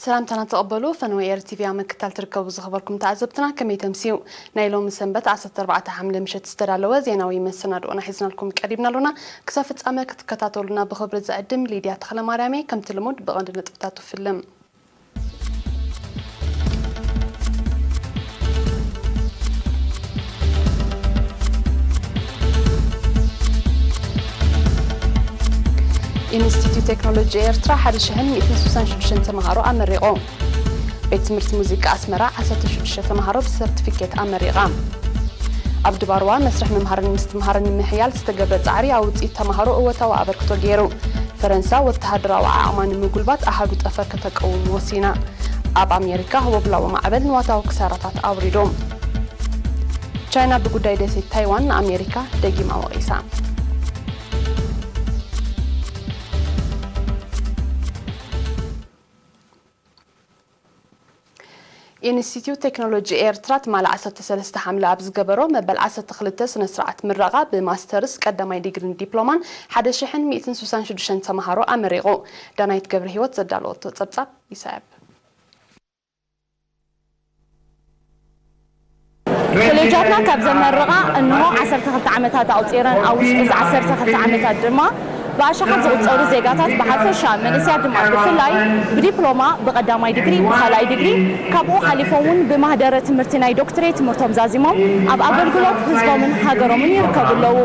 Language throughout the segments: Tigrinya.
ሰላምታና ተቐበሉ። ፈነወ ኤር ቲቪ ኣብ ምክትታል ትርከቡ ዝኸበርኩም ተዓዘብትና ከመይ ተምስዩ? ናይ ሎሚ ሰንበት ዓሰርተ ኣርባዕተ ሓምለ ምሸት ዝተዳለወ ዜናዊ መሰናድኦና ሒዝናልኩም ቀሪብና ኣሎና። ክሳብ ፍጻመ ክትከታተሉና ብኽብሪ ዝዕድም ሊድያ ተኽለማርያም እየ። ከምቲ ልሙድ ብቐንዲ ነጥብታቱ ፍልም። ኢንስቲትዩት ቴክኖሎጂ ኤርትራ ሓደ ሽሕን ሚእትን ስሳን ሽዱሽተን ተምሃሮ ኣመሪቑ። ቤት ትምህርቲ ሙዚቃ ኣስመራ ዓሰርተ ሽዱሽተ ተምሃሮ ብሰርቲፊኬት ኣመሪቓ። ኣብ ድባርዋ መስርሕ ምምሃርን ምስትምሃርን ንምሕያል ዝተገብረ ጻዕሪ ኣብ ውጽኢት ተምሃሮ እወታዊ ኣበርክቶ ገይሩ። ፈረንሳ ወተሃደራዊ ዓቕማ ንምጉልባት ኣሃዱ ጠፈር ከተቀውም ወሲና። ኣብ ኣሜሪካ ህቦብላዊ ማዕበል ንዋታዊ ክሳራታት ኣውሪዱ። ቻይና ብጉዳይ ደሴት ታይዋን ንኣሜሪካ ደጊማ ወቒሳ። ኢንስቲትዩት ቴክኖሎጂ ኤርትራ ትማሊ ዓሰርተ ሰለስተ ሓምለ ኣብ ዝገበሮ መበል ዓሰርተ ክልተ ስነ ስርዓት ምረቓ ብማስተርስ ቀዳማይ ዲግሪን ዲፕሎማን ሓደ ሽሕን ሚእትን ስሳን ሽዱሽተን ተምሃሮ ኣመሪቑ። ዳናይት ገብረ ህይወት ዘዳለወቶ ጸብጻብ ይስዕብ። ኮሌጃትና ካብ ዘመረቓ እንሆ ዓሰርተ ክልተ ዓመታት ኣቑጺረን፣ ኣብ ውሽጢ እዚ ዓሰርተ ክልተ ዓመታት ድማ ብኣሽሓት ዝቑጸሩ ዜጋታት ብሓፈሻ፣ መንእሰያት ድማ ብፍላይ ብዲፕሎማ፣ ብቐዳማይ ዲግሪ፣ ብኻልኣይ ዲግሪ፣ ካብኡ ሓሊፎም እውን ብማህደረ ትምህርቲ ናይ ዶክትሬት ትምህርቶም ዛዚሞም ኣብ ኣገልግሎት ህዝቦምን ሃገሮምን ይርከቡ ኣለዉ።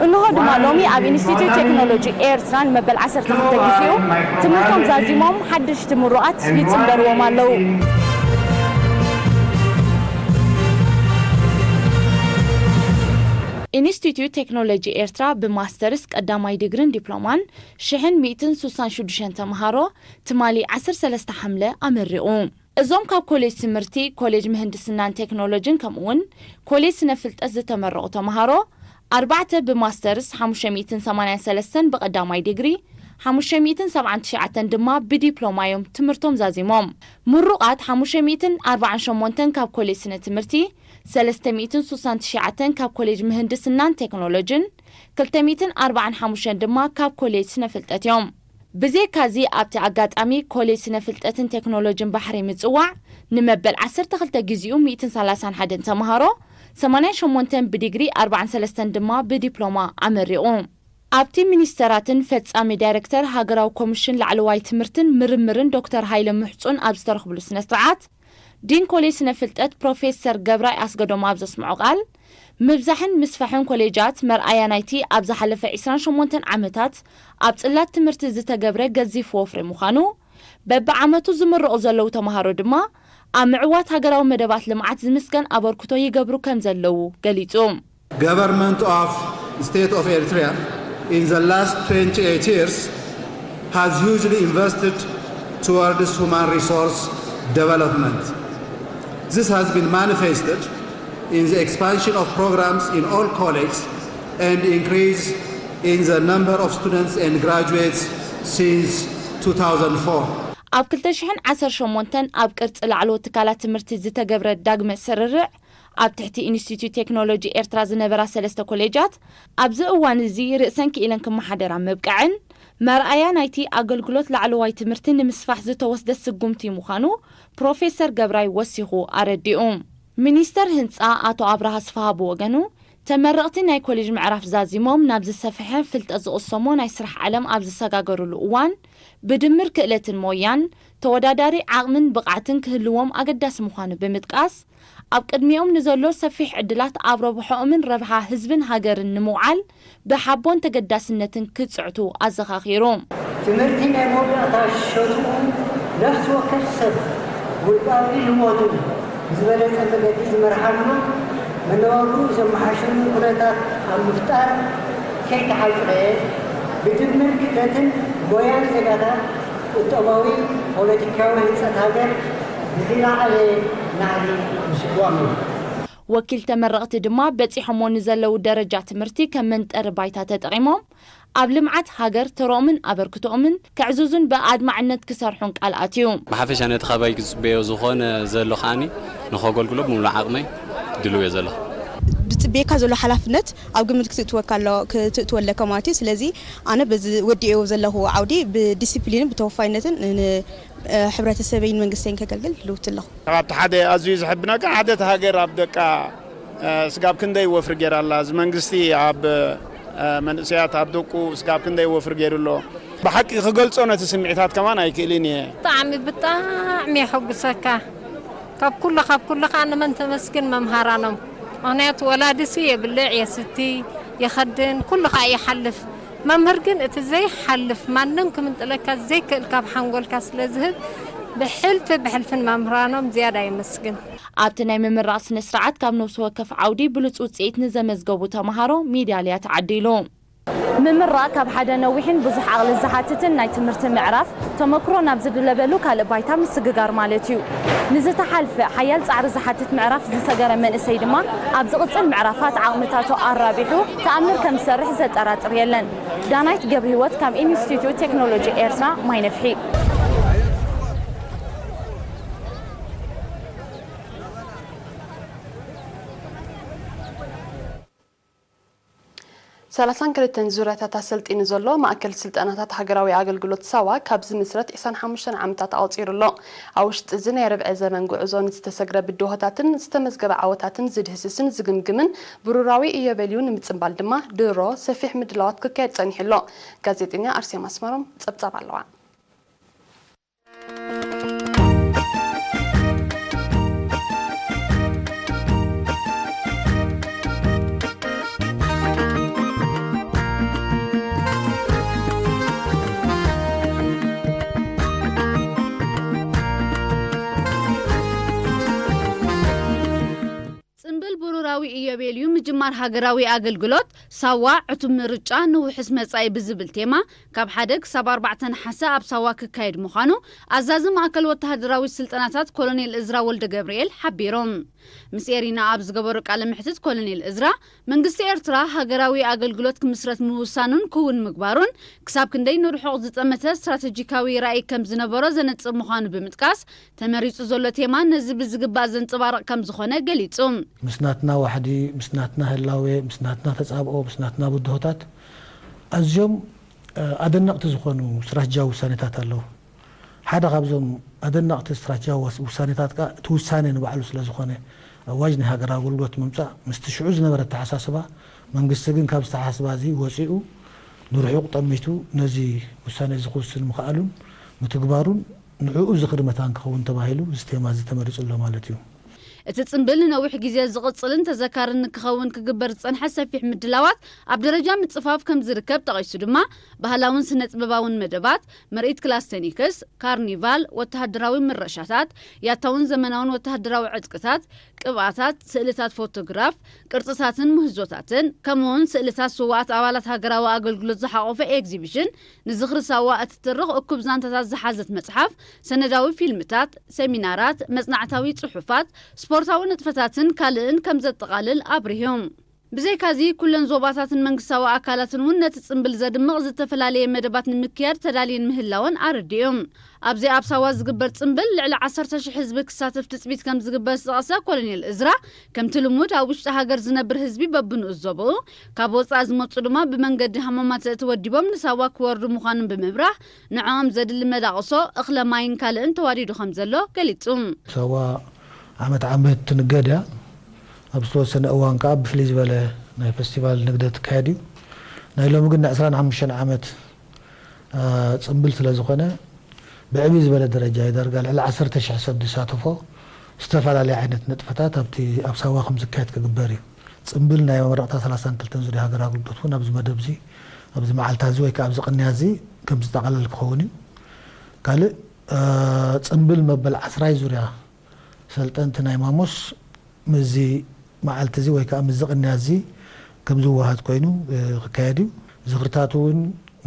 እንሆ ድማ ሎሚ ኣብ ኢንስቲትዩት ቴክኖሎጂ ኤርትራ ንመበል ዓሰርተ ክልተ ግዜኡ ትምህርቶም ዛዚሞም ሓደሽቲ ምሩቓት ይጽንበርዎም ኣለዉ። ኢንስቲትዩት ቴክኖሎጂ ኤርትራ ብማስተርስ ቀዳማይ ዲግሪን ዲፕሎማን ሽሕን ሚእትን ስሳን ሽዱሽተን ተምሃሮ ትማሊ ዓሰርተ ሰለስተ ሓምለ ኣመሪቑ። እዞም ካብ ኮሌጅ ትምህርቲ፣ ኮሌጅ ምህንድስናን ቴክኖሎጂን ከምኡውን ኮሌጅ ስነ ፍልጠት ዝተመረቑ ተምሃሮ፣ ኣርባዕተ ብማስተርስ፣ ሓሙሽተ ሚእትን ሰማንያን ሰለስተን ብቐዳማይ ዲግሪ፣ ሓሙሽተ ሚእትን ሰብዓን ትሽዓተን ድማ ብዲፕሎማ እዮም ትምህርቶም ዛዚሞም። ምሩቓት ሓሙሽተ ሚእትን ኣርባዓን ሸሞንተን ካብ ኮሌጅ ስነ ትምህርቲ፣ ሰለስተ ሚእትን ስሳን ትሽዓተን ካብ ኮሌጅ ምህንድስናን ቴክኖሎጂን፣ ክልተ ሚእትን ኣርባዓን ሓሙሽተን ድማ ካብ ኮሌጅ ስነ ፍልጠት እዮም። ብዘይካዚ ኣብቲ ኣጋጣሚ ኮሌጅ ስነ ፍልጠትን ቴክኖሎጂን ባሕሪ ምጽዋዕ ንመበል ዓሰርተ ክልተ ግዜኡ ሚእትን ሰላሳን ሓደን ተምሃሮ፣ ሰማንያን ሸሞንተን ብዲግሪ ኣርባዓን ሰለስተን ድማ ብዲፕሎማ ኣመሪቑ። ኣብቲ ሚኒስተራትን ፈጻሚ ዳይረክተር ሃገራዊ ኮሚሽን ላዕለዋይ ትምህርትን ምርምርን ዶክተር ሃይለ ምሕጹን ኣብ ዝተረኽብሉ ስነ ስርዓት፣ ዲን ኮሌጅ ስነ ፍልጠት ፕሮፌሰር ገብራይ ኣስገዶም ኣብ ዘስምዖ ቃል፣ ምብዛሕን ምስፋሕን ኮሌጃት መርኣያ ናይቲ ኣብ ዝሓለፈ ዕስራን ሸሞንተን ዓመታት ኣብ ጽላት ትምህርቲ ዝተገብረ ገዚፍ ወፍሪ ምዃኑ፣ በብዓመቱ ዝምረቑ ዘለዉ ተምሃሮ ድማ ኣብ ምዕዋት ሃገራዊ መደባት ልምዓት ዝምስገን ኣበርክቶ ይገብሩ ከም ዘለዉ ገሊጹ። Government of State of Eritrea in the last twenty-eight years has hugely invested towards human resource development. This has been manifested in the expansion of programs in all colleges and increase in the number of students and graduates since two thousand four. ኣብ ክልተ ሽሕን ዓሰርተ ሸሞንተን ኣብ ቅርጺ ላዕለዎት ትካላት ትምህርቲ ዝተገብረ ዳግመ ስርርዕ፣ ኣብ ትሕቲ ኢንስቲትዩት ቴክኖሎጂ ኤርትራ ዝነበራ ሰለስተ ኮሌጃት፣ ኣብዚ እዋን እዚ ርእሰን ክኢለን ክመሓደራ ምብቅዐን፣ መርኣያ ናይቲ ኣገልግሎት ላዕለዋይ ትምህርቲ ንምስፋሕ ዝተወስደ ስጉምቲ ምዃኑ ፕሮፌሰር ገብራይ ወሲኹ ኣረዲኡ። ሚኒስተር ህንጻ ኣቶ ኣብርሃ ኣስፍሃ ብወገኑ፣ ተመረቕቲ ናይ ኮሌጅ ምዕራፍ ዛዚሞም ናብ ዝሰፍሐ ፍልጠት ዝቕሰሞ ናይ ስራሕ ዓለም ኣብ ዝሰጋገሩሉ እዋን፣ ብድምር ክእለትን ሞያን፣ ተወዳዳሪ ዓቕምን ብቕዓትን ክህልዎም ኣገዳሲ ምዃኑ ብምጥቃስ፣ ኣብ ቅድሚኦም ንዘሎ ሰፊሕ ዕድላት ኣብ ረብሓኦምን ረብሓ ህዝብን ሃገርን ንምውዓል ብሓቦን ተገዳስነትን ክጽዕቱ ኣዘኻኺሩ። ትምህርቲ ናይ መወዳእታ ሸትኡ ነፍሲ ወከፍ ሰብ ውልቃዊ ህይወቱ ብዝበለጸ መገዲ ዝመርሓሉ፣ መነባብርኡ ዘመሓሽሉ ኩነታት ኣብ ምፍጣር ከይተሓጽረ፣ ብድምር ክእለትን ሞያን ዜጋታት ቁጠባዊ፣ ፖለቲካዊ ህንጸት ሃገር ብዝለዓለ ናህሪ ምስጓም እዩ። ወኪል ተመረቕቲ ድማ በጺሖሞ ንዘለዉ ደረጃ ትምህርቲ ከም መንጠሪ ባይታ ተጠቒሞም ኣብ ልምዓት ሃገር ተርኦምን ኣበርክቶኦምን ከዕዝዙን ብኣድማዕነት ክሰርሑን ቃል ኣትዩ። ብሓፈሻ ነቲ ካባይ ክጽበዮ ዝኾነ ዘሎ ከዓኒ ንኸገልግሎ ብምሉእ ዓቕመይ ድልው እየ ዘለኹ። ዝጽበየካ ዘሎ ሓላፍነት ኣብ ግምት ክትእትወካ ኣሎ፣ ክትእትወለካ ማለት እዩ። ስለዚ ኣነ በዚ ወዲኤዮ ዘለኹ ዓውዲ ብዲሲፕሊንን ብተወፋይነትን ን-፣ እ፣ ሕብረተሰበይን መንግስተይን ከገልግል ልውቲ ኣለኹ። ካብቲ ሓደ ኣዝዩ ዘሕብነካ ሓደ እቲ ሃገር ኣብ ደቃ፣ እ፣ ስጋብ ክንደይ ወፍሪ ገይራ ኣላ። እዚ መንግስቲ ኣብ፣ እ፣ መንእሰያት ኣብ ደቁ ስጋብ ክንደይ ወፍሪ ገይሩ ኣሎ። ብሓቂ ክገልጾ ነቲ ስምዒታት ከማን ኣይክእልን እየ። ብጣዕሚ፣ ብጣዕሚ የሐጉሰካ። ካብ ኩሉ፣ ካብ ኩሉ ከኣ ንመን ተመስግን? መምሃራኖም። ምኽንያቱ ወላዲሱ የብልዕ፣ የስቲ፣ የኸድን፣ ኩሉ ከኣ ይሓልፍ። መምህር ግን እቲ ዘይሓልፍ፣ ማንም ክምንጥለካ ዘይክእል ካብ ሓንጎልካ ስለ ዝህብ፣ ብሕልፊ፣ ብሕልፊ ንመምህራኖም ዝያዳ የመስግን። ኣብቲ ናይ ምምራቕ ስነ ስርዓት ካብ ነፍሲ ወከፍ ዓውዲ ብሉጽ ውጽኢት ንዘመዝገቡ ተምሃሮ ሜዳልያ ተዓዲሉ። ምምራቕ ካብ ሓደ ነዊሕን ብዙሕ ዓቕሊ ዝሓትትን ናይ ትምህርቲ ምዕራፍ፣ ተመክሮ ናብ ዝድለበሉ ካልእ ባይታ ምስግጋር ማለት እዩ። ንዝተሓልፈ ሓያል ጻዕሪ ዝሓትት ምዕራፍ ዝሰገረ መንእሰይ ድማ፣ ኣብ ዝቕጽል ምዕራፋት ዓቕምታቱ ኣራቢሑ ተኣምር ከም ዝሰርሕ ዘጠራጥር የለን። ዳናይት ገብረህይወት ካብ ኢንስቲትዩት ቴክኖሎጂ ኤርትራ ማይ ነፍሒ። ሰላሳን ክልተን ዙርያታት ኣሰልጢኑ ዘሎ ማእከል ስልጠናታት ሃገራዊ ኣገልግሎት ሳዋ ካብ ዝምስረት ዕስራን ሓሙሽተን ዓመታት ኣቑጺሩ ኣሎ። ኣብ ውሽጢ እዚ ናይ ርብዒ ዘመን ጉዕዞ ንዝተሰግረ ብድሆታትን ዝተመዝገበ ዓወታትን ዝድህስስን ዝግምግምን ብሩራዊ ኢዮቤልዩ ንምጽንባል ድማ ድሮ ሰፊሕ ምድላዋት ክካየድ ጸኒሑ ኣሎ። ጋዜጠኛ ኣርሴማ ኣስመሮም ጸብጻብ ኣለዋ። ጽምብል ብሩራዊ ኢዮቤልዩ ምጅማር ሃገራዊ ኣገልግሎት ሳዋ ዕቱብ ምርጫ ንውሑስ መጻኢ ብዝብል ቴማ ካብ ሓደ ክሳብ ኣርባዕተ ነሓሰ ኣብ ሳዋ ክካየድ ምዃኑ ኣዛዚ ማእከል ወተሃደራዊ ስልጠናታት ኮሎኔል እዝራ ወልደ ገብርኤል ሓቢሮም። ምስ ኤሪና ኣብ ዝገበሮ ቃለ መሕትት ኮሎኔል እዝራ መንግስቲ ኤርትራ ሃገራዊ ኣገልግሎት ክምስረት ምውሳኑን ክውን ምግባሩን ክሳብ ክንደይ ንርሑቕ ዝጠመተ ስትራተጂካዊ ራእይ ከም ዝነበሮ ዘነጽር ምዃኑ ብምጥቃስ፣ ተመሪጹ ዘሎ ቴማ ነዚ ብዝግባእ ዘንጸባርቕ ከም ዝኾነ ገሊጹ። ምስ ናትና ዋሕዲ፣ ምስ ናትና ህላዌ፣ ምስ ናትና ተጻብኦ፣ ምስ ናትና ብድሆታት ኣዝዮም፣ እ፣ ኣደነቕቲ ዝኾኑ ስትራተጂያዊ ውሳኔታት ኣለዉ። ሓደ ካብዞም ኣደነቕቲ ስትራተጂያዊ ወስ-፣ ውሳኔታት ከኣ እቲ ውሳኔ ንባዕሉ ስለ ዝኾነ፣ ኣዋጅ ናይ ሃገራዊ ኣገልግሎት ምምጻእ ምስቲ ሽዑ ዝነበረ ኣተሓሳስባ፣ መንግስቲ ግን ካብ ዝተሓስባ እዚ ወጺኡ ንርሑቕ ጠሚቱ ነዚ ውሳኔ እዚ ክውስን ምኽኣሉን ምትግባሩን ንዕኡ ዝኽሪ መታን ክኸውን ተባሂሉ እዚ ቴማ እዚ ተመሪጹ ኣሎ ማለት እዩ። እቲ ጽምብል ንነዊሕ ግዜ ዝቕጽልን ተዘካርን ንክኸውን ክግበር ዝጸንሐ ሰፊሕ ምድላዋት ኣብ ደረጃ ምጽፋፍ ከም ዝርከብ ጠቒሱ ድማ፣ ባህላውን ስነ-ጥበባውን መደባት፣ ምርኢት ክላስተኒክስ፣ ካርኒቫል፣ ወተሃደራዊ ምረሻታት፣ ያታውን ዘመናውን ወተሃደራዊ ዕጥቅታት፣ ቅብኣታት፣ ስእልታት ፎቶግራፍ፣ ቅርጽታትን ምህዞታትን፣ ከምኡውን ስእልታት ስዉኣት ኣባላት ሃገራዊ ኣገልግሎት ዝሓቖፈ ኤግዚቢሽን፣ ንዝኽሪ ሳዋ እትትርኽ እኩብ ዛንታታት ዝሓዘት መጽሓፍ፣ ሰነዳዊ ፊልምታት፣ ሰሚናራት፣ መጽናዕታዊ ጽሑፋት፣ ስፖርታዊ ንጥፈታትን ካልእን ከም ዘጠቓልል ኣብሪሁ። ብዘይካዚ፣ ኩለን ዞባታትን መንግስታዊ ኣካላትን እውን ነቲ ጽምብል ዘድምቕ ዝተፈላለየ መደባት ንምክያድ ተዳልየን ምህላወን ኣረዲኡ። ኣብዚ ኣብ ሳዋ ዝግበር ጽምብል ልዕሊ ዓሰርተ ሽሕ ህዝቢ ክሳተፍ ትጽቢት ከም ዝግበር ዝጠቐሰ ኮሎኔል እዝራ፣ ከምቲ ልሙድ ኣብ ውሽጢ ሃገር ዝነብር ህዝቢ በብንኡስ ዞባኡ፣ ካብ ወጻኢ ዝመጹ ድማ ብመንገዲ ሃማማተ ተወዲቦም ንሳዋ ክወርዱ ምዃኖም ብምብራህ፣ ንዕኦም ዘድሊ መዳቕሶ፣ እኽለ ማይን ካልእን ተዋዲዱ ከም ዘሎ ገሊጹ። ሳዋ ዓመት ዓመት ትንገድ እያ። ኣብ ዝተወሰነ እዋን ከኣ ብፍልይ ዝበለ ናይ ፈስቲቫል ንግደት ትካየድ እዩ። ናይ ሎሚ ግን ናይ ዕስራን ሓሙሽተን ዓመት፣ አ፣ ጽምብል ስለ ዝኾነ፣ ብዕብይ ዝበለ ደረጃ እዩ። ዳርጋ ልዕሊ ዓሰርተ ሽሕ ሰብ ዝሳተፎ ዝተፈላለየ ዓይነት ንጥፈታት ኣብቲ፣ ኣብ ሳዋ ከም ዝካየድ ክግበር እዩ። ጽምብል ናይ መመረቕታ ሰላሳን ክልተን ዙርያ ሃገራዊ ኣገልግሎት እውን ኣብዚ መደብ እዚ፣ ኣብዚ መዓልታ እዚ ወይ ከኣ ኣብዚ ቅንያ እዚ ከም ዝጠቓለል ክኸውን እዩ። ካልእ፣ አ፣ ጽምብል መበል ዓስራይ ዙርያ ሰልጠንቲ ናይ ማሙስ ምስዚ መዓልቲ እዚ ወይ ከኣ ምስዚ ቅንያ እዚ ከም ዝወሃድ ኮይኑ፣ እ፣ ክካየድ እዩ። ዝኽርታት እውን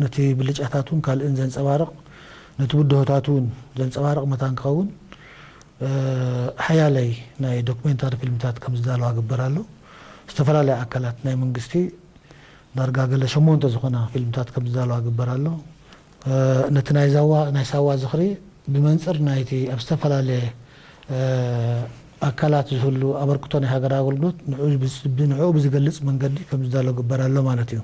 ነቲ ብልጫታት እውን ካልእን ዘንጸባርቕ፣ ነቲ ብድሆታት እውን ዘንጸባርቕ መታን ክኸውን፣ ሓያለይ ናይ ዶክሜንታሪ ፊልምታት ከም ዝዳለዋ ግበር ኣሎ። ዝተፈላለያ ኣካላት ናይ መንግስቲ ዳርጋ ገለ ሸሞንተ ዝኾና ፊልምታት ከም ዝዳለዋ ግበር ኣሎ። ነቲ ናይ ዛዋ ናይ ሳዋ ዝኽሪ ብመንፅር ናይቲ ኣብ ዝተፈላለየ ኣካላት ዝህሉ ኣበርክቶ ናይ ሃገር ኣገልግሎት ንዕኡ ብዝገልፅ መንገዲ ከም ዝዳሎ ግበር ኣሎ ማለት እዩ።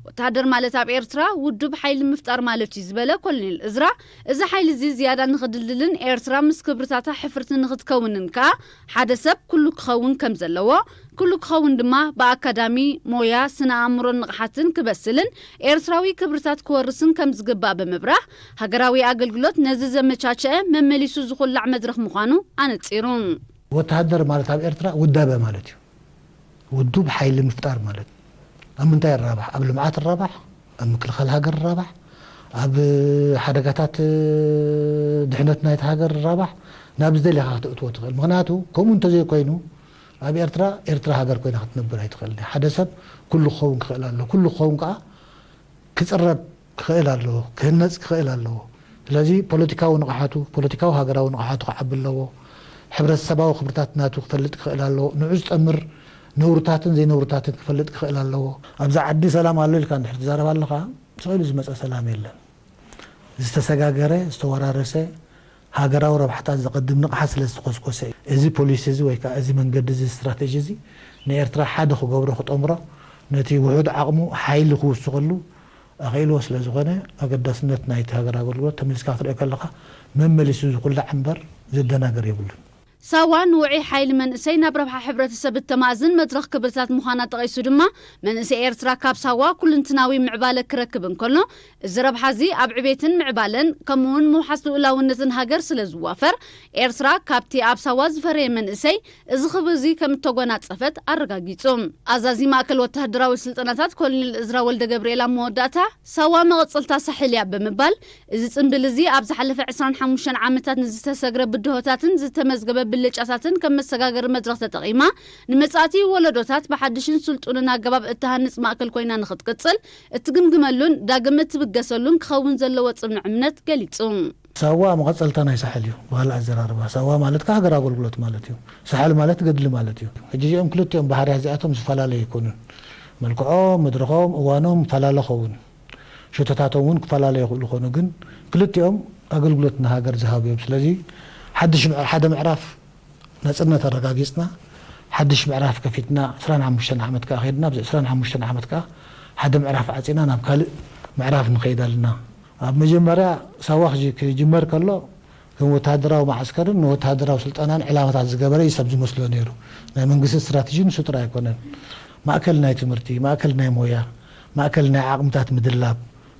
ወተሃደር ማለት ኣብ ኤርትራ ውዱብ ሓይሊ ምፍጣር ማለት እዩ ዝበለ ኮሎኔል እዝራ፣ እዚ ሓይሊ እዚ ዝያዳ ንኽድልድልን ኤርትራ ምስ ክብርታታ ሕፍርቲ ንኽትከውንን ከኣ ሓደ ሰብ ኩሉ ክኸውን ከም ዘለዎ፣ ኩሉ ክኸውን ድማ ብኣካዳሚ፣ ሞያ፣ ስነ ኣእምሮን ንቕሓትን ክበስልን ኤርትራዊ ክብርታት ክወርስን ከም ዝግባእ ብምብራህ፣ ሃገራዊ ኣገልግሎት ነዚ ዘመቻቸአ መመሊሱ ዝኹላዕ መድረኽ ምዃኑ ኣነጺሩ። ወተሃደር ማለት ኣብ ኤርትራ ውዳበ ማለት እዩ። ውዱብ ሓይሊ ምፍጣር ማለት ኣብ ምንታይ ይራባሕ? ኣብ ልምዓት ይራባሕ፣ ኣብ ምክልኻል ሃገር ይራባሕ፣ ኣብ ሓደጋታት ድሕነት ናይቲ ሃገር ይራባሕ። ናብ ዝደለኻ ክትእትዎ ትኽእል። ምኽንያቱ ከምኡ እንተዘይኮይኑ ኣብ ኤርትራ ኤርትራ ሃገር ኮይና ክትነብር ኣይትኽእልን። ሓደ ሰብ ኩሉ ክኸውን ክኽእል ኣሎ። ኩሉ ክኸውን ከዓ ክፅረብ ክኽእል ኣለዎ፣ ክህነፅ ክኽእል ኣለዎ። ስለዚ ፖለቲካዊ ንቕሓቱ፣ ፖለቲካዊ ሃገራዊ ንቕሓቱ ክዓቢ ኣለዎ። ሕብረተሰባዊ ክብርታት ናቱ ክፈልጥ ክኽእል ኣለዎ። ንዑ ዝጠምር ነውርታትን ዘይነውርታትን ክፈልጥ ክኽእል ኣለዎ። ኣብዚ ዓዲ ሰላም ኣሎ ኢልካ እንድሕር ትዛረብ ኣለኻ፣ ስቕ ኢሉ ዝመፀ ሰላም የለን። ዝተሰጋገረ፣ ዝተወራረሰ፣ ሃገራዊ ረብሓታት ዘቐድም ንቕሓት ስለ ዝተኾስኮሰ እዩ። እዚ ፖሊሲ እዚ ወይ ከዓ እዚ መንገዲ እዚ ስትራቴጂ እዚ ንኤርትራ ሓደ ክገብሮ ክጠምሮ ነቲ ውሑድ ዓቕሙ ሓይሊ ክውስኸሉ ኣኽኢልዎ ስለ ዝኾነ ኣገዳስነት ናይቲ ሃገር ኣገልግሎት ተመሊስካ ክትሪኦ ከለኻ መመሊሱ ዝኹላዕ እምበር ዘደናግር የብሉን። ሳዋ ንውዑይ ሓይሊ መንእሰይ ናብ ረብሓ ሕብረተሰብ እተማእዝን መድረኽ ክብርታት ምዃና ጠቒሱ ድማ መንእሰይ ኤርትራ ካብ ሳዋ ኩልንትናዊ ምዕባለ ክረክብ እንከሎ እዚ ረብሓ እዚ ኣብ ዕቤትን ምዕባለን ከምኡውን ምውሓስ ልኡላውነትን ሃገር ስለ ዝዋፈር ኤርትራ ካብቲ ኣብ ሳዋ ዝፈረየ መንእሰይ እዚ ክብሪ እዚ ከም እተጎናጸፈት ኣረጋጊጹ። ኣዛዚ ማእከል ወተሃደራዊ ስልጠናታት ኮሎኔል እዝራ ወልደገብርኤል ኣብ መወዳእታ ሳዋ መቐጸልታ ሳሕል እያ ብምባል እዚ ጽምብል እዚ ኣብ ዝሓለፈ ዕስራን ሓሙሽተን ዓመታት ንዝተሰግረ ብድሆታትን ዝተመዝገበ ብልጫታትን ከም መሰጋገሪ መድረኽ ተጠቒማ ንመጻእቲ ወለዶታት ብሓድሽን ስልጡንን ኣገባብ እትሃንጽ ማእከል ኮይና ንኽትቅጽል እትግምግመሉን ዳግም እትብገሰሉን ክኸውን ዘለዎ ጽኑዕ እምነት ገሊጹ። ሳዋ መቐጸልታ ናይ ሳሕል እዩ። ብኻልእ ኣዘራርባ ሳዋ ማለት ከኣ ሃገር ኣገልግሎት ማለት እዩ። ሳሕል ማለት ገድሊ ማለት እዩ። ሕጂ እዚኦም ክልቲኦም ባህርያት እዚኣቶም ዝፈላለዩ ኣይኮኑን። መልክዖም፣ መድረኾም፣ እዋኖም ይፈላለ ኸውን። ሽቶታቶም እውን ክፈላለ ይኽእሉ ኾኑ ግን ክልቲኦም ኣገልግሎት ንሃገር ዝሃቡ እዮም። ስለዚ ሓድሽ ምዕ- ሓደ ምዕራፍ ናጽነት ኣረጋጊጽና ሓድሽ ምዕራፍ ከፊትና ዕስራን ሓሙሽተን ዓመት ከኣ ከይድና ኣብዚ ዕስራን ሓሙሽተን ዓመት ከኣ ሓደ ምዕራፍ ዓጺና ናብ ካልእ ምዕራፍ ንኸይድ ኣለና። ኣብ መጀመርያ ሳዋ ክጅ- ክጅመር ከሎ ከም ወተሃደራዊ መዓስከርን ንወተሃደራዊ ስልጠናን ዕላማታት ዝገበረ እዩ ሰብ ዝመስሎ ነይሩ። ናይ መንግስቲ ስትራተጂ ንሱ ጥራይ ኣይኮነን። ማእከል ናይ ትምህርቲ፣ ማእከል ናይ ሞያ፣ ማእከል ናይ ዓቕምታት ምድላብ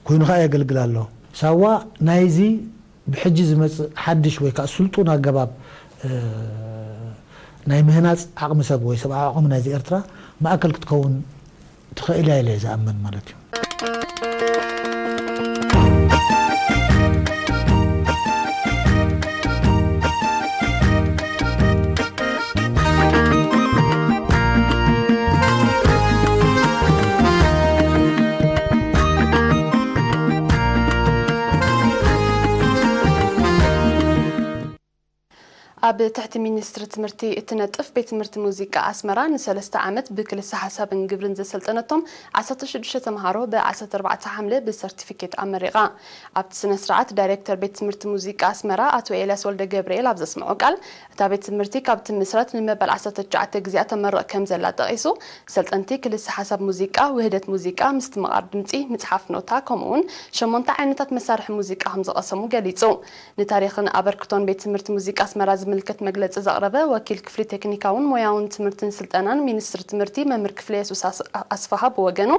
ኮይኑ ከኣ የገልግል ኣሎ። ሳዋ ናይዚ ብሕጂ ዝመጽእ ሓድሽ ወይ ከኣ ስልጡን ኣገባብ ናይ ምህናጽ ዓቕሚ ሰብ ወይ ሰብኣዊ ዓቕሚ ናይዚ ኤርትራ ማእከል ክትከውን ትኽእል እያ ኢለ እየ ዝኣምን ማለት እዩ። ኣብ ትሕቲ ሚኒስትሪ ትምህርቲ እትነጥፍ ቤት ትምህርቲ ሙዚቃ ኣስመራ ንሰለስተ ዓመት ብክልሰ ሓሳብን ግብርን ዘሰልጠነቶም ዓሰርተ ሽዱሽተ ተምሃሮ ብ ዓሰርተ ኣርባዕተ ሓምለ ብሰርቲፊኬት ኣመሪቓ። ኣብቲ ስነ ስርዓት ዳይሬክተር ቤት ትምህርቲ ሙዚቃ ኣስመራ ኣቶ ኤልያስ ወልደ ገብርኤል ኣብ ዘስምዖ ቃል እታ ቤት ትምህርቲ ካብ ትምስረት ንመበል ዓሰርተ ትሽዓተ ግዜኣ ተመርቕ ከም ዘላ ጠቒሱ ሰልጠንቲ ክልሰ ሓሳብ ሙዚቃ፣ ውህደት ሙዚቃ፣ ምስትምቓር ድምጺ፣ ምጽሓፍ ኖታ ከምኡ እውን ሸሞንተ ዓይነታት መሳርሒ ሙዚቃ ከም ዝቐሰሙ ገሊጹ። ንታሪኽን ኣበርክቶን ቤት ትምህርቲ ሙዚቃ ኣስመራ ዝምልከት መግለጺ ዘቕረበ ወኪል ክፍሊ ቴክኒካውን ሞያውን ትምህርትን ስልጠናን ሚኒስትሪ ትምህርቲ መምህር ክፍለ የሱስ ኣስፍሃ ብወገኑ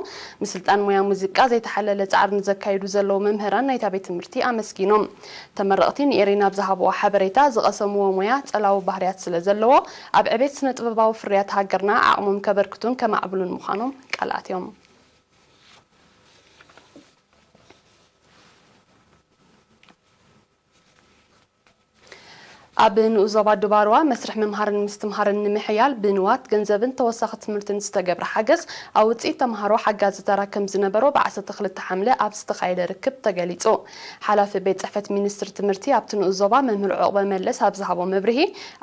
ምስልጣን ሞያ ሙዚቃ ዘይተሓለለ ጻዕሪ ንዘካይዱ ዘለዉ መምህራን ናይታ ቤት ትምህርቲ ኣመስጊኖም። ተመረቕቲ ንኤሪና ኣብ ዝሃብዎ ሓበሬታ ዝቐሰምዎ ሞያ ጸላዊ ባህርያት ስለ ዘለዎ ኣብ ዕቤት ስነ ጥበባዊ ፍርያት ሃገርና ዓቕሞም ከበርክቱን ከማዕብሉን ምዃኖም ቃል ኣትዮም። ኣብ ንኡስ ዞባ ዱባርዋ መስርሕ ምምሃርን ምስትምሃርን ንምሕያል ብንዋት፣ ገንዘብን ተወሳኺ ትምህርትን ዝተገብረ ሓገዝ ኣብ ውፅኢት ተምሃሮ ሓጋዚ ተራ ከም ዝነበሮ ብ12 ሓምለ ኣብ ዝተኻየደ ርክብ ተገሊፁ። ሓላፊ ቤት ፅሕፈት ሚኒስትሪ ትምህርቲ ኣብቲ ንኡስ ዞባ መምህር ዑቕበ መለስ ኣብ ዝሃቦ መብርሂ፣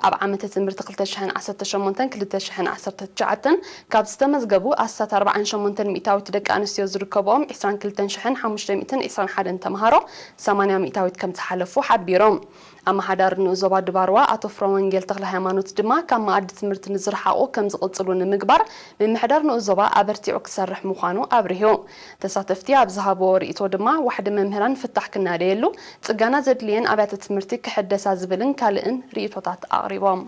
ኣብ ዓመተ ትምህርቲ ክልተ ሽሕን ዓሰርተ ሸሞንተን ክልተ ሽሕን ዓሰርተ ትሽዓተን ካብ ዝተመዝገቡ ኣስታት ኣርባዓን ሸሞንተን ሚእታዊት ደቂ ኣንስትዮ ዝርከብኦም ዕስራን ክልተን ሽሕን ሓሙሽተ ሚእትን ዕስራን ሓደን ተምሃሮ ሰማንያ ሚእታዊት ከም ዝሓለፉ ሓቢሮም። ኣመሓዳሪ ንኡስ ዞባ ድባርዋ ኣቶ ፍረወንጌል ተክለ ሃይማኖት ድማ ካብ መኣዲ ትምህርቲ ንዝረሓቑ ከም ዝቕጽሉ ንምግባር ምምሕዳር ንኡስ ዞባ ኣበርቲዑ ክሰርሕ ምዃኑ ኣብሪሁ። ተሳተፍቲ ኣብ ዝሃብዎ ርእይቶ ድማ ዋሕዲ መምህራን ፍታሕ ክናደየሉ፣ ጽገና ዘድልየን ኣብያተ ትምህርቲ ክሕደሳ ዝብልን ካልእን ርእይቶታት ኣቕሪቦም።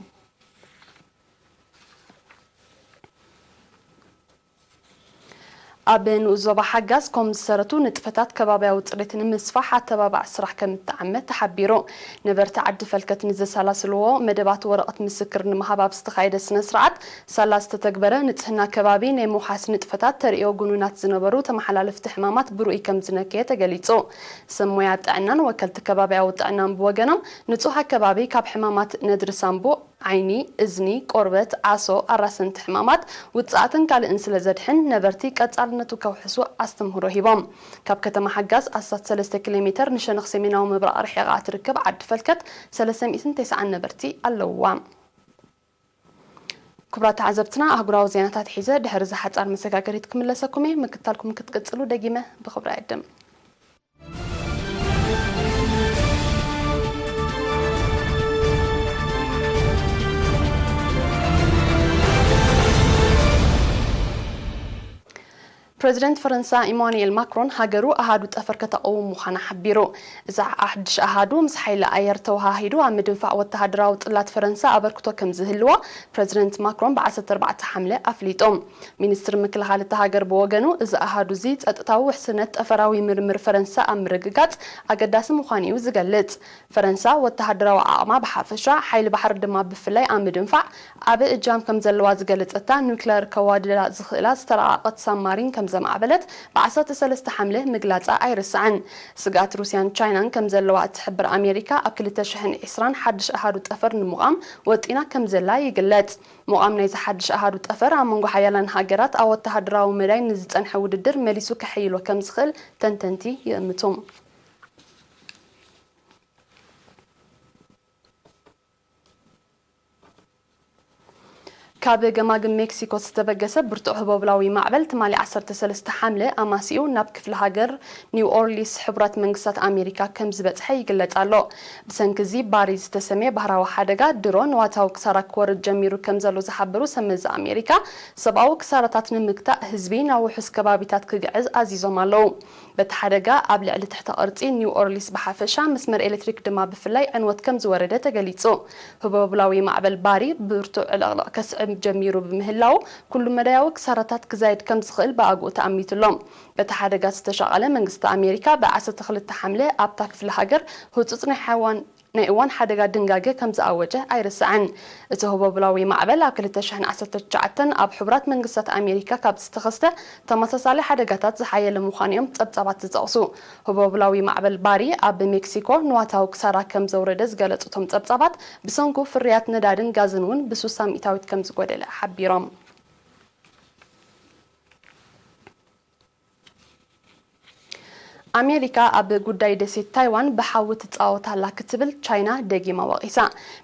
ኣብ ንኡስ ዞባ ሓጋዝ ኮም ዝሰረቱ ንጥፈታት ከባብያዊ ጽሬት ንምስፋሕ ኣተባባዕ ስራሕ ከም እተዓመ ተሓቢሩ። ነበርቲ ዓዲ ፈልከት ንዘሰላስልዎ መደባት ወረቐት ምስክር ንምሃብ ኣብ ዝተኻየደ ስነ ስርዓት ሳላ ዝተተግበረ ንጽህና ከባቢ ናይ ምውሓስ ንጥፈታት ተርእዮ ጉኑናት ዝነበሩ ተመሓላለፍቲ ሕማማት ብርኡይ ከም ዝነከየ ተገሊጹ። ሰብ ሞያ ጥዕናን ወከልቲ ከባብያዊ ጥዕናን ብወገኖም ንጹህ ኣከባቢ ካብ ሕማማት ነድሪ ሳንቡእ ዓይኒ፣ እዝኒ፣ ቆርበት፣ ዓሶ፣ ኣራሰንቲ ሕማማት፣ ውጽኣትን ካልእን ስለ ዘድሕን ነበርቲ ቀጻልነቱ ከውሕሱ ኣስተምህሮ ሂቦም። ካብ ከተማ ሓጋዝ ኣስታት ሰለስተ ኪሎ ሜተር ንሸነኽ ሰሜናዊ ምብራቕ ርሒቓ እትርከብ ዓዲ ፈልከት ሰለስተ ሚእትን ተስዓን ነበርቲ ኣለውዋ። ክቡራት ተዓዘብትና፣ ኣህጉራዊ ዜናታት ሒዘ ድሕሪ እዚ ሓጻር መሰጋገሪት ክምለሰኩም እየ። ምክታልኩም ክትቅጽሉ ደጊመ ብኽብሪ እዕድም። ፕረዚደንት ፈረንሳ ኢማኑኤል ማክሮን ሃገሩ ኣሃዱ ጠፈር ከተቐውም ምዃና ሓቢሩ። እዚ ሓድሽ ኣሃዱ ምስ ሓይሊ ኣየር ተወሃሂዱ ኣብ ምድንፋዕ ወተሃደራዊ ጽላት ፈረንሳ ኣበርክቶ ከም ዝህልዎ ፕረዚደንት ማክሮን ብ14 ሓምለ ኣፍሊጡ። ሚኒስትሪ ምክልኻል እታ ሃገር ብወገኑ፣ እዚ ኣሃዱ እዚ ጸጥታዊ ውሕስነት ጠፈራዊ ምርምር ፈረንሳ ኣብ ምርግጋጽ ኣገዳሲ ምዃኑ እዩ ዝገልጽ። ፈረንሳ ወተሃደራዊ ዓቕማ ብሓፈሻ፣ ሓይሊ ባሕሪ ድማ ብፍላይ ኣብ ምድንፋዕ ዓቢ እጃም ከም ዘለዋ ዝገለጸታ ኑክለር ከዋድዳ ዝኽእላ ዝተራቐቐት ሳብማሪን ከም ዘማዕበለት ብ13 ሓምለ ምግላጻ ኣይርሳዕን። ስግኣት ሩስያን ቻይናን ከም ዘለዋ እትሕብር ኣሜሪካ፣ ኣብ ክልተ ሽሕን ዕስራን ሓድሽ ኣሃዱ ጠፈር ንምቋም ወጢና ከም ዘላ ይግለጽ። ምቋም ናይዚ ሓድሽ ኣሃዱ ጠፈር ኣብ መንጎ ሓያላን ሃገራት ኣብ ወተሃደራዊ መዳይ ንዝጸንሐ ውድድር መሊሱ ከሐይሎ ከም ዝኽእል ተንተንቲ ይእምቱ። ካብ ገማግም ሜክሲኮ ዝተበገሰ ብርቱዕ ህቦብላዊ ማዕበል ትማሊ ዓሰርተ ሰለስተ ሓምለ ኣማሲኡ ናብ ክፍለ ሃገር ኒው ኦርሊስ ሕቡራት መንግስታት ኣሜሪካ ከም ዝበጽሐ ይግለጽ ኣሎ። ብሰንኪ እዚ ባሪ ዝተሰምየ ባህራዊ ሓደጋ ድሮ ንዋታዊ ክሳራ ክወርድ ጀሚሩ ከም ዘሎ ዝሓበሩ ሰብ መዚ ኣሜሪካ፣ ሰብኣዊ ክሳራታት ንምግታእ ህዝቢ ናብ ውሑስ ከባቢታት ክግዕዝ ኣዚዞም ኣለዉ። በቲ ሓደጋ ኣብ ልዕሊ ትሕተ ቅርጺ ኒው ኦርሊስ ብሓፈሻ፣ መስመር ኤሌክትሪክ ድማ ብፍላይ ዕንወት ከም ዝወረደ ተገሊጹ። ህቦብላዊ ማዕበል ባሪ ብርቱዕ ዕልቕልቕ ከስዕብ ጀሚሩ ብምህላው፣ ኩሉ መዳያዊ ክሳራታት ክዛይድ ከም ዝኽእል ብኣግኡ ተኣሚቱ ኣሎ። በቲ ሓደጋ ዝተሻቐለ መንግስቲ ኣሜሪካ ብ12 ሓምለ ኣብታ ክፍለ ሃገር ህጹጽ ናይ ሓዋን ናይ እዋን ሓደጋ ድንጋገ ከም ዝኣወጀ ኣይርሳዕን። እቲ ህቦብላዊ ማዕበል ኣብ ክልተ ሽሕን ዓሰርተ ትሽዓተን ኣብ ሕቡራት መንግስታት ኣሜሪካ ካብ ዝተኸስተ ተመሳሳሊ ሓደጋታት ዝሓየለ ምዃኑ እዮም ጸብጻባት ዝጠቕሱ። ህቦብላዊ ማዕበል ባሪ ኣብ ሜክሲኮ ንዋታዊ ክሳራ ከም ዘውረደ ዝገለጹ እቶም ጸብጻባት፣ ብሰንኩ ፍርያት ነዳድን ጋዝን እውን ብ60 ሚእታዊት ከም ዝጎደለ ሓቢሮም። ኣሜሪካ ኣብ ጉዳይ ደሴት ታይዋን ብሓዊ ትጻወት ኣላ ክትብል ቻይና ደጊማ ወቒሳ።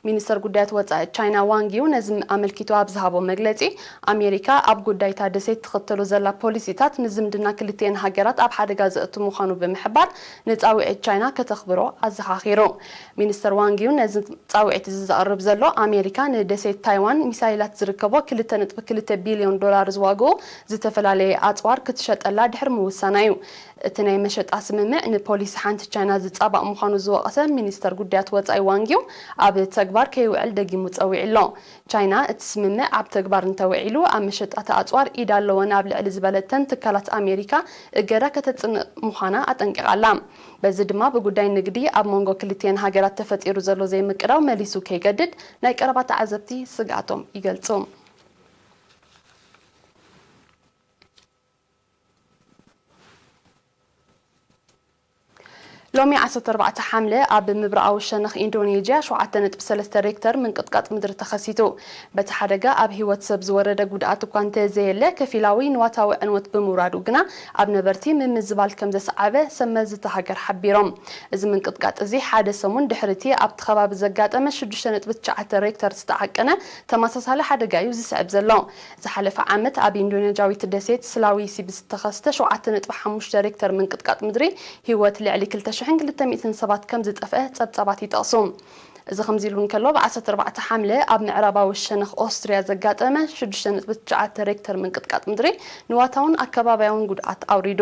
ሚኒስተር ጉዳያት ወጻኢ ቻይና ዋንግ ዩ ነዚ ኣመልኪቱ ኣብ ዝሃቦ መግለጺ፣ ኣሜሪካ ኣብ ጉዳይታ ደሴት ትኽተሎ ዘላ ፖሊሲታት ንዝምድና ክልቲኤን ሃገራት ኣብ ሓደጋ ዘእቱ ምዃኑ ብምሕባር፣ ንጻውዒት ቻይና ከተኽብሮ ኣዘኻኺሩ። ሚኒስተር ዋንግ ዩ ነዚ ጻውዒት እዚ ዘቕርብ ዘሎ፣ ኣሜሪካ ንደሴት ታይዋን ሚሳይላት ዝርከቦ ክልተ ነጥቢ ክልተ ቢልዮን ዶላር ዝዋግኡ ዝተፈላለየ ኣጽዋር ክትሸጠላ ድሕሪ ምውሳና እዩ። እቲ ናይ መሸጣ ስምምዕ ንፖሊሲ ሓንቲ ቻይና ዝጻባእ ምዃኑ ዝወቐሰ ሚኒስተር ጉዳያት ወጻኢ ዋንግ ዩ፣ ኣብ ተግባር ከይውዕል ደጊሙ ጸዊዑ ኣሎ። ቻይና እቲ ስምምዕ ኣብ ተግባር እንተውዒሉ፣ ኣብ መሸጣ ኣጽዋር ኢድ ኣለወን ኣብ ልዕሊ ዝበለተን ትካላት ኣሜሪካ እገዳ ከተጽንእ ምዃና ኣጠንቂቓ ኣላ። በዚ ድማ ብጉዳይ ንግዲ ኣብ መንጎ ክልቲኤን ሃገራት ተፈጢሩ ዘሎ ዘይምቅዳው መሊሱ ከይገድድ ናይ ቀረባ ተዓዘብቲ ስግኣቶም ይገልጹ። ሎሚ ዓሰርተ ኣርባዕተ ሓምለ ኣብ ምብራቓዊ ሸነኽ ኢንዶኔዥያ ሸውዓተ ነጥቢ ሰለስተ ሬክተር ምንቅጥቃጥ ምድሪ ተኸሲቱ። በቲ ሓደጋ ኣብ ህይወት ሰብ ዝወረደ ጉድኣት እኳ እንተዘየለ፣ ከፊላዊ ንዋታዊ ዕንወት ብምውራዱ ግና ኣብ ነበርቲ ምምዝባል ከም ዘስዓበ ሰብ መዚ እታ ሃገር ሓቢሮም። እዚ ምንቅጥቃጥ እዚ ሓደ ሰሙን ድሕሪ እቲ ኣብቲ ከባቢ ዘጋጠመ ሽዱሽተ ነጥቢ ትሽዓተ ሬክተር ዝተዓቀነ ተመሳሳሊ ሓደጋ እዩ ዝስዕብ ዘሎ። ዝሓለፈ ዓመት ኣብ ኢንዶኔዥያዊት ደሴት ስላዊሲ ብዝተኸስተ ሸውዓተ ነጥቢ ሓሙሽተ ሬክተር ምንቅጥቃጥ ምድሪ ህይወት ልዕሊ ክልተ ሽሕን ክልተ ሚእትን ሰባት ከም ዝጠፍአ ጸብጻባት ይጠቕሱ። እዚ ከምዚ ኢሉ እንከሎ፣ ብ ዓሰርተ ኣርባዕተ ሓምለ ኣብ ምዕራባዊ ሸነኽ ኦስትርያ ዘጋጠመ ሽዱሽተ ነጥቢ ትሽዓተ ሬክተር ምንቅጥቃጥ ምድሪ ንዋታውን ኣከባቢያውን ጉድኣት ኣውሪዱ።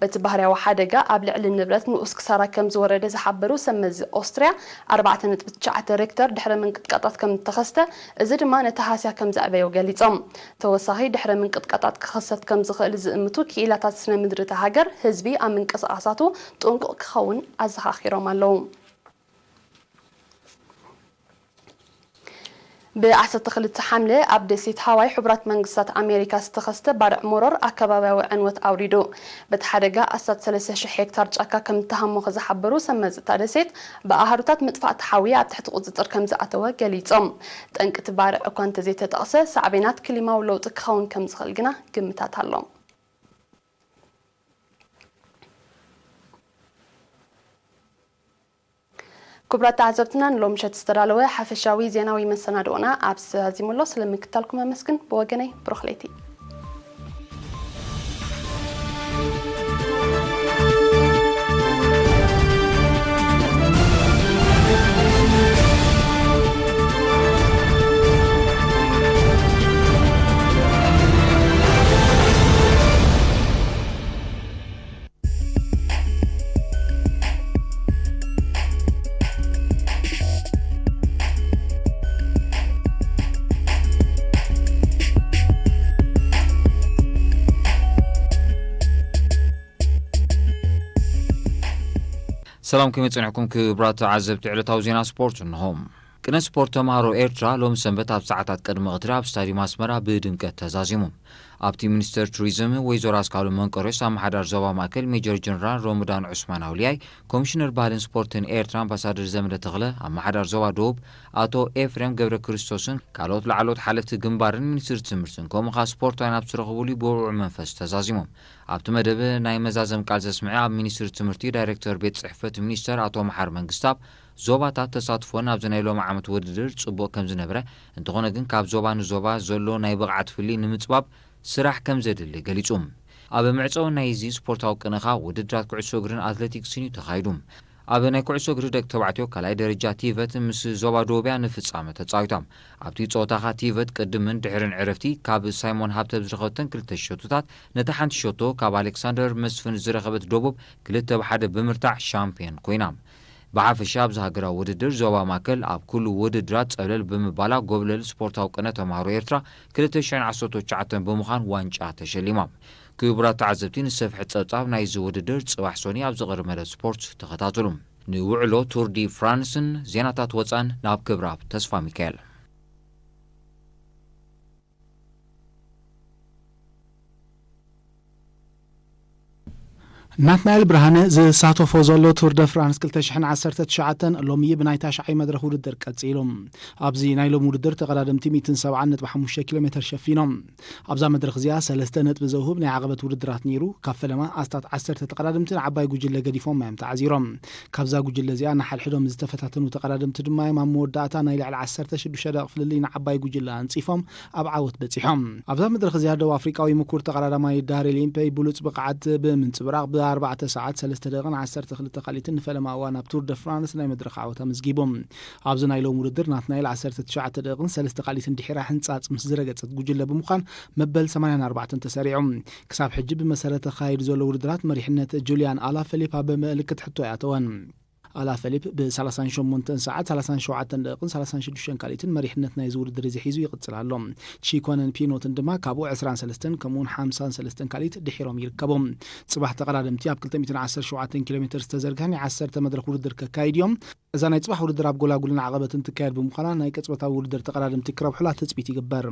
በቲ ባህርያዊ ሓደጋ ኣብ ልዕሊ ንብረት ንኡስ ክሳራ ከም ዝወረደ ዝሓበሩ ሰብ መዚ ኦስትርያ፣ ኣርባዕተ ነጥቢ ትሽዓተ ሬክተር ድሕሪ ምንቅጥቃጣት ከም እተኸስተ፣ እዚ ድማ ነቲ ሃስያ ከም ዘዕበዮ ገሊጾም። ተወሳኺ ድሕሪ ምንቅጥቃጣት ክኽሰት ከም ዝኽእል ዝእምቱ ክኢላታት ስነ ምድሪ እታ ሃገር፣ ህዝቢ ኣብ ምንቅስቓሳቱ ጥንቁቕ ክኸውን ኣዘኻኺሮም ኣለዉ። ብ ዓሰርተ ክልተ ሓምለ ኣብ ደሴት ሃዋይ ሕቡራት መንግስታት ኣሜሪካ ዝተኸስተ ባርዕ ሞሮር ኣከባቢያዊ ዕንወት ኣውሪዱ። በቲ ሓደጋ ኣስታት ሰለስተ ሽሕ ሄክታር ጫካ ከም እተሃሞኸ ዝሓበሩ ሰብ መዚ እታ ደሴት፣ ብኣሃዱታት መጥፋእቲ ሓዊ ኣብ ትሕቲ ቁጽጽር ከም ዝኣተወ ገሊጾም። ጠንቂ እቲ ባርዕ እኳ እንተዘይተጠቕሰ፣ ሳዕቤናት ክሊማዊ ለውጢ ክኸውን ከም ዝኽእል ግና ግምታት ኣሎ። ክቡራት ተዓዘብትና፣ ንሎምሸት ዝተዳለወ ሓፈሻዊ ዜናዊ መሰናድኦና ኣብዚ ተዛዚሙ ኣሎ። ስለምክታልኩም ኣመስግን። ብወገነይ ብሩኽ ለይቲ። ሰላም፣ ከመይ ጸኒሕኩም ክቡራት ተዓዘብቲ? ዕለታዊ ዜና ስፖርት እንሆ። ቅነ ስፖርት ተምሃሮ ኤርትራ ሎሚ ሰንበት ኣብ ሰዓታት ቅድሚ ቀትሪ ኣብ ስታድዩም ኣስመራ ብድምቀት ተዛዚሙ። ኣብቲ ሚኒስተር ቱሪዝም ወይዘሮ ኣስካሉ መንቀርዮስ፣ ኣመሓዳሪ ዞባ ማእከል ሜጀር ጀነራል ሮምዳን ዑስማን ኣውልያይ፣ ኮሚሽነር ባህልን ስፖርትን ኤርትራ ኣምባሳደር ዘመደ ተኽለ፣ ኣመሓዳሪ ዞባ ደቡብ ኣቶ ኤፍሬም ገብረ ክርስቶስን ካልኦት ላዕለዎት ሓለፍቲ ግንባርን ሚኒስትሪ ትምህርትን ከምኡ ከኣ ስፖርታውያን ኣብ ዝተረኸብሉ ብውዕዉዕ መንፈስ ተዛዚሞም። ኣብቲ መደብ ናይ መዛዘም ቃል ዘስምዐ ኣብ ሚኒስትሪ ትምህርቲ ዳይሬክተር ቤት ጽሕፈት ሚኒስተር ኣቶ መሓር መንግስታብ፣ ዞባታት ተሳትፎን ኣብዚ ናይ ሎሚ ዓመት ውድድር ጽቡቕ ከም ዝነበረ፣ እንተኾነ ግን ካብ ዞባ ንዞባ ዘሎ ናይ ብቕዓት ፍልልይ ንምጽባብ ስራሕ ከም ዘድሊ ገሊጹ። ኣብ መዕጸዊ ናይዚ ስፖርታዊ ቅነ ከኣ ውድድራት ኩዕሶ እግርን ኣትሌቲክስን እዩ ተኻይዱ። ኣብ ናይ ኩዕሶ እግሪ ደቂ ተባዕትዮ ካልኣይ ደረጃ ቲቨት ምስ ዞባ ደቡብ እያ ንፍጻመ ተጻዊታ። ኣብቲ ጸወታ ከኣ ቲቨት ቅድምን ድሕርን ዕረፍቲ ካብ ሳይሞን ሃብተ ዝረኸበተን ክልተ ሸቶታት ነታ ሓንቲ ሸቶ ካብ ኣሌክሳንደር መስፍን ዝረኸበት ደቡብ ክልተ ብ ሓደ ብምርታዕ ሻምፕዮን ኮይና። ብሓፈሻ ኣብዚ ሃገራዊ ውድድር ዞባ ማእከል ኣብ ኩሉ ውድድራት ጸብለል ብምባላ ጎብለል ስፖርታዊ ቅነ ተምሃሮ ኤርትራ ክልተ ሽሕን ዓሰርተ ትሽዓተን ብምዃን ዋንጫ ተሸሊማ። ክቡራት ተዓዘብቲ፣ ንሰፍሐ ጸብጻብ ናይዚ ውድድር ጽባሕ ሶኒ ኣብ ዝቐርብ መደብ ስፖርት ተኸታተሉ። ንውዕሎ ቱር ዲ ፍራንስን ዜናታት ወጻን ናብ ክብራብ ተስፋ ሚካኤል። ናትናኤል ብርሃነ ዝሳተፎ ዘሎ ቱር ደ ፍራንስ ክልተ ሽሕን ዓሰርተ ትሽዓተን ሎሚ ብናይ ታሽዓይ መድረኽ ውድድር ቀጺሉ። ኣብዚ ናይ ሎሚ ውድድር ተቐዳደምቲ ሚእትን ሰብዓን ነጥቢ ሓሙሽተ ኪሎ ሜተር ሸፊኖም። ኣብዛ መድረኽ እዚኣ ሰለስተ ነጥቢ ዘውህብ ናይ ዓቐበት ውድድራት ነይሩ። ካብ ፈለማ ኣስታት ዓሰርተ ተቐዳደምቲ ንዓባይ ጉጅለ ገዲፎም እዮም ተዓዚሮም። ካብዛ ጉጅለ እዚኣ ንሓድሕዶም ዝተፈታተኑ ተቐዳደምቲ ድማ እዮም ኣብ መወዳእታ ናይ ልዕሊ ዓሰርተ ሽዱሽተ ደቂቕ ፍልልይ ንዓባይ ጉጅለ ኣንጺፎም ኣብ ዓወት በጺሖም። ኣብዛ መድረኽ እዚኣ ደቡብ ኣፍሪቃዊ ምኩር ተቐዳዳማይ ዳሬል ኢምፔይ ብሉጽ ብቕዓት ብምንጽብራቕ ብኣርባዕተ ሰዓት ሰለስተ ደቂቕን ዓሰርተ ክልተ ካልኢትን ንፈለማ እዋን ኣብ ቱር ደ ፍራንስ ናይ መድረኽ ዓወት ኣመዝጊቡ። ኣብዚ ናይ ሎም ውድድር ናትናኤል ዓሰርተ ትሽዓተ ደቂቕን ሰለስተ ካልኢትን ድሒራ ሕንጻጽ ምስ ዝረገጸት ጉጅለ ብምዃን መበል ሰማንያን ኣርባዕተን ተሰሪዑ። ክሳብ ሕጂ ብመሰረት ተኻይዱ ዘሎ ውድድራት መሪሕነት ጁልያን ኣላ ፈሊፕ ኣብ ምልክት ሕቶ ኣይኣተወን። ኣላ ፈሊፕ ብ ሰላሳን ሸሞንተን ሰዓት ሰላሳን ሸውዓተን ደቂቕን ሰላሳን ሽዱሽተን ካልኢትን መሪሕነት ናይዚ ውድድር እዚ ሒዙ ይቕጽል ኣሎ። ቺኮነን ፒኖትን ድማ ካብኡ ዕስራን ሰለስተን ከምኡውን ሓምሳን ሰለስተን ካልኢት ድሒሮም ይርከቡ። ጽባሕ ተቐዳደምቲ ኣብ ክልተ ሚእትን ዓሰርተ ሸውዓተን ኪሎ ሜተር ዝተዘርግሐ ናይ ዓሰርተ መድረኽ ውድድር ከካይድ እዮም። እዛ ናይ ጽባሕ ውድድር ኣብ ጎላጉልን ዓቐበትን ትካየድ ብምዃና ናይ ቅጽበታዊ ውድድር ተቐዳደምቲ ክረብሑላ ትጽቢት ይግበር።